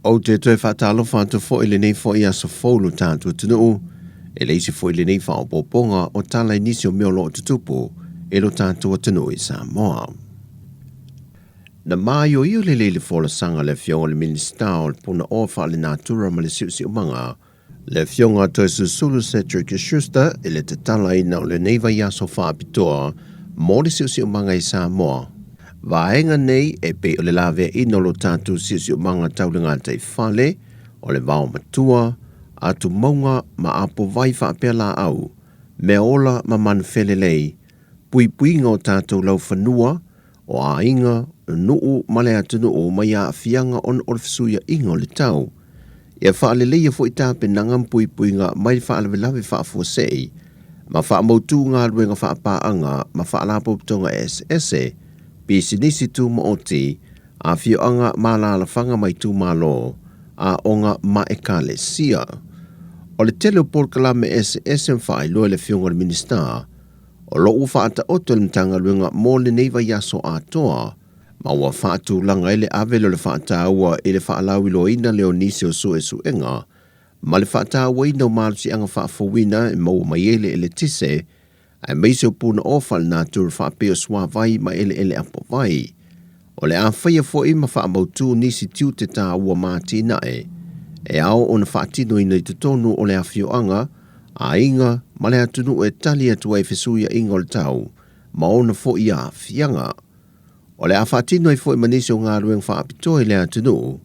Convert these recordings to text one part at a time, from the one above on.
Ou te toe faatalofa atu foi i lenei foi aso fou lo tatou atunuu, e le isi foi lenei faaopoopoga o tala i nisi o mea o lo o tutupu i lo tatou atunuu i Samoa. Na maioio lelei le folasaga a le Afioga i le Minisita o le Punaoa Faalenatura ma le Siosiomaga, le Afioga Toeolesulusulu Cedric Schuster i le tatalaina o lenei vaiaso faapitoa mo le siosiomaga i Samoa. Vaega nei e pei o le laveaiina o lo tatou siosiomaga tau le gataifale, o le vao matua, atumauga ma apovai faapea laau, meaola ma manufelelei, puipuiga o tatou laufanua, o aiga, nuu ma le atunuu mai aafiaga ona o le fesuiaiga o le tau. Ia faaleleia foi tapenaga ma puipuiga mai le faalavelave faafuasei ma faamautu galuega faapaaga ma faalapotopotoga eseese, pisinisi tumaoti, afioaga ma alaalafaga ma itumalo, aoga ma ekalesia. O le tele o polokalame eseese ma faailoa e le Afioga i le Minisita, O lo o ua faataoto e le Matagaluega mo lenei vaiaso atoa, ma ua faatulaga ai le ave lea o le faataua i le faalauiloaina lea o nisi o suesuega ma le faatauaina o malosiaga faafouina e maua mai ai le eletise, aemaise o punaoa faalenatura faapei o suavai ma eleele apovai. O le a faia foi ma faamautu nisi tiute taua ma atinae e ao ona faatinoina i totonu o le afioaga, aiga ma le atunuu e tali atu ai fesuiaiga o le tau ma ona foi aafiaga. O le a faatino ai foi ma nisi o galuega faapitoa i le atunuu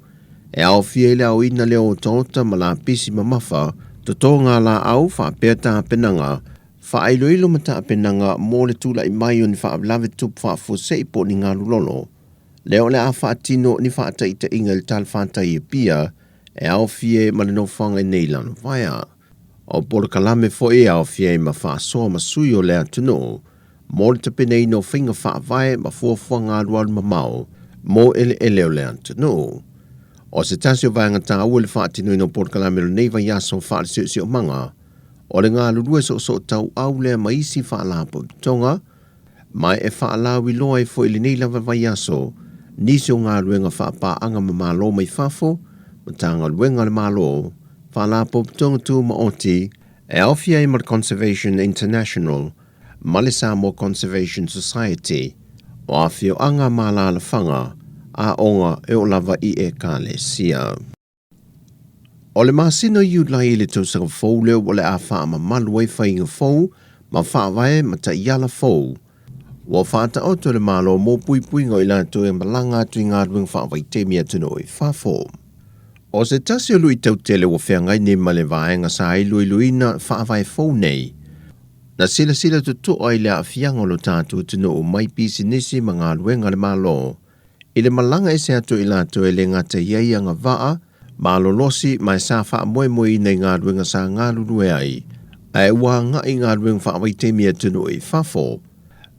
e aofia ai le aoina lea o otaota ma lapisi mamafa, totoga laau faapea tapenaga faailoilo ma tapenaga mo le tulai mai o ni faalavelave tupu faafuasei po o ni galulolo, lea o le a faatino ni faataitaiga i le talafatai i Apia e aofia ai ma le nofoaga i nei Lalovaea. O polokalame foi e aofia ai ma faasoa ma sui o le atunuu mo le tapenaina o faiga faavae ma fuafuaga alualu mamao mo eleele o le atunuu. O se tasi o vaega taua i le faatinoina o polokalame o lenei vaiaso faale-siosiomaga, o le galulue soosootauau lea ma isi faalapotopotoga, ma e faalauiloa ai foi i lenei lava vaiaso nisi o galuega faapaaga ma Malo mai fafo, Matagaluega a le Malo, Faalapotopotoga Tumaoti, e aofia ai ma le Conservation International ma le Samoa Conservation Society, o afioaga ma alaalafaga, aoga e oo lava i Ekalesia. O le masina o Iulai i le tausaga fou lea o le a faamamalu ai faiga fou ma faavae ma taiala fou. Ua faataoto e le Malo mo puipuiga o i latou e malaga atu i galuega faavaitaimi i atunuu i fafo. O se tasi o luitau tele ua feagai nei ma le vaega sa iloiloina faavae fou nei, na silasila totoa i le aafiaga o lo tatou atunuu mai pisinisi ma galuega a le Malo I le malaga ese atu i latou e le gata i ai agavaa, malolosi ma e sa faamoemoeina i galuega sa galulue ai, ae ua agai i galuega faavaitaimi i atunuu i fafo,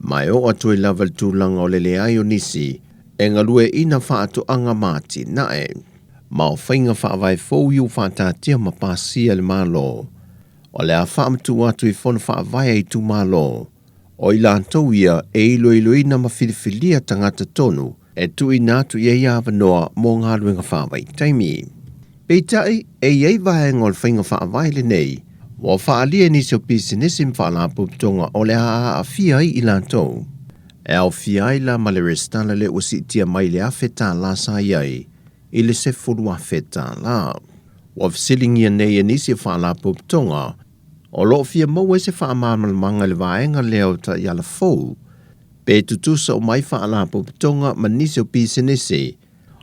ma e oo atu ai lava i le tulaga o le leai o nisi e galueaiina faatoaga ma atinae. Ma o faiga faavae fou ia ua faataatia ma pasia e le Malo, o le a faamatuu atu i fono faavae a itumalo, O i latou ia e iloiloina ma filifilia tagata tonu e tuuina atu i ai avanoa mo galuega faavaitaimi. Peitai, e i ai vaega o le faiga faavae lenei ua faaalia e nisi o pisinisi ma faalapotopotoga o le a aafia ai i latou. E aofia ai la ma le resitala lea ua siitia mai i le $1,000 sa i ai i le $10,000. Ua fesiligia nei e nisi o faalapotopotoga O lo o fia maua ai se faamalamalamaga i le vaega lea o taiala fou, pe tutusa uma ai faalapotopotoga ma nisi o pisinisi,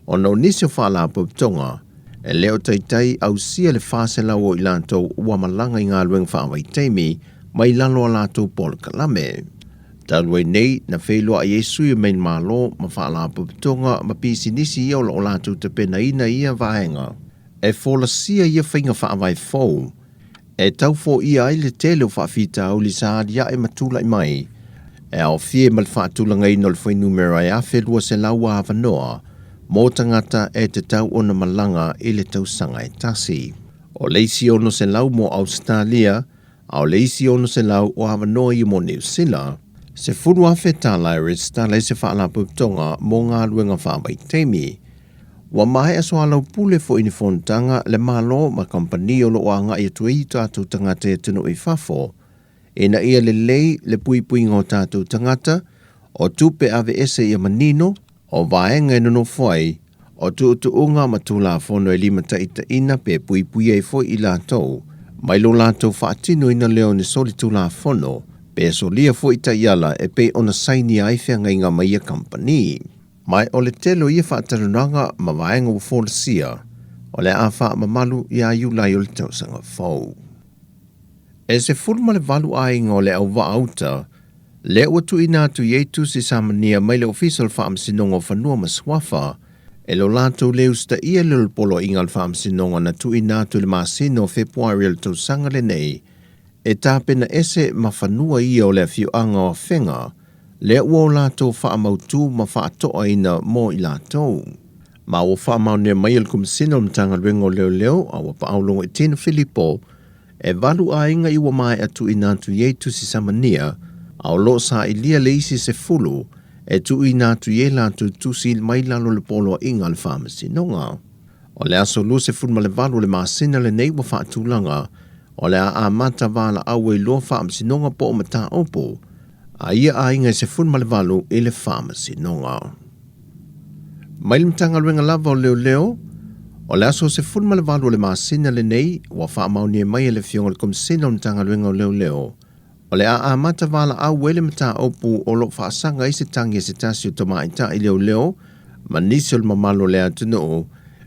ona o nisi o faalapotopotoga e le o taitai ausia le 400 o i latou ua malaga i galuega faavaitaimi mai lalo o latou polokalame. Talu ai nei, na feiloai ai sui o Malo ma faalapotopotoga ma pisinisi ia o lo o latou tapenaina ia vaega e folasia ia faiga faavae fou e tau foia ai le tele o faafitauli sa aliae ma tulai mai, e aofia ai ma le faatulagaina o le fuainumera e 1,200 avanoa mo tagata e tatau ona malaga i le tausaga e tasi. O le isi 600 mo Ausetalia, a o le isi 600 o avanoa ia mo Niu Sila. $10,000 e resitala ai se faalapotopotoga mo galuega faavaitaimi. Ua maea soalaupule foi ni fonotaga le Malo ma kamupani o lo o agai atu ai tatou tagata i atunuu i fafo, ina ia lelei le puipuiga o tatou tagata, o tupe aveese ia manino, o vaega e nonofo ai, o tuutuuga ma Tulafono e limataitaiina pe puipui ai foi i latou mai lo latou faatinoina lea o ni solitulafono pe solia foi taiala e pei ona sainia ai feagaiga ma ia kamupani. Ma o le tele o ia faatalanoaga ma vaega ua folasia, o le a faamamalu ia Iulai o le tausaga fou. E 18 aiga o le auvaa uta, lea ua tuuina atu i ai tusi samania mai le Ofisa o le Faamasinoga o Fanua ma Suafa, e lo latou le usitaia lea o le poloaiga a le Faamasinoga na tuuina atu i le masina o Fepuari o le tausaga lenei, e tapena ese ma fanua ia o le afioaga o Afega, lea ua o latou faamautu ma faatoaina mo i latou. Ma ua faamaonia mai e le Komesina o le Matagaluega o Leoleo a ua paau Logoitino Filipo, e valu aiga i ua maea tuuina atu i ai tusi samania, a o lo o sailia le isi 10 e tuuina atu i ai latou tusi mai lalo o le poloaiga a le Faamasinoga. O le aso 28 o le masina lenei ua faatulaga, o le a amata valaau ai loa Faamasinoga po o mataupu a ia aiga e 18 i le Faamasinoga. Mai le Matagaluega lava o Leoleo, o le aso 18 o le masina lenei ua faamaonia mai e le Afioga i le Komesina o le Matagaluega o Leoleo, o le a amata valaau ai le mataupu o lo o faasaga ai se tagi a se tasi o tamaitai leoleo ma nisi o le mamalu o le atunuu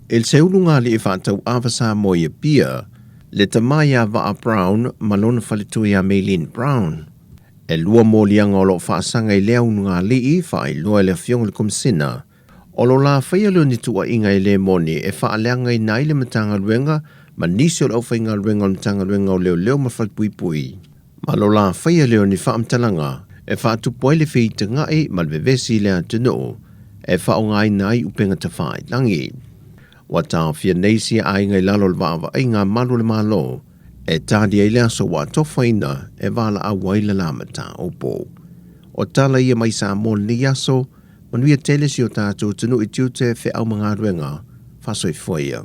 i le seulugalii faatauava Samoa i Apia, le tama ia Vaa Brown ma lona faletua ia Maylene Brown. E lua moliaga o lo o faasaga i lea ulugalii, faailoa e le Afioga i le Komesina. O lo la faia lea o ni tuuaiga e le moni e faaleagaina ai le Matagaluega ma nisi o le aufaigaluega o le Matagaluega o Leoleo ma Falepuipui, ma lo la faia lea o ni faamatalaga e faatupu ai le feitagai ma le vevesi i le atunuu e faaaogaina ai upega tafailagi. Ua taofia nei sia aiga i lalo o le vaavaaiga a malu o le Malo e tali ai le aso ua atofaina e valaau ai le la mataupu. O tala ia mai Samoa lenei aso, manuia tele si o tatou atunuu i tiute, feau ma galuega, faasoifua ia.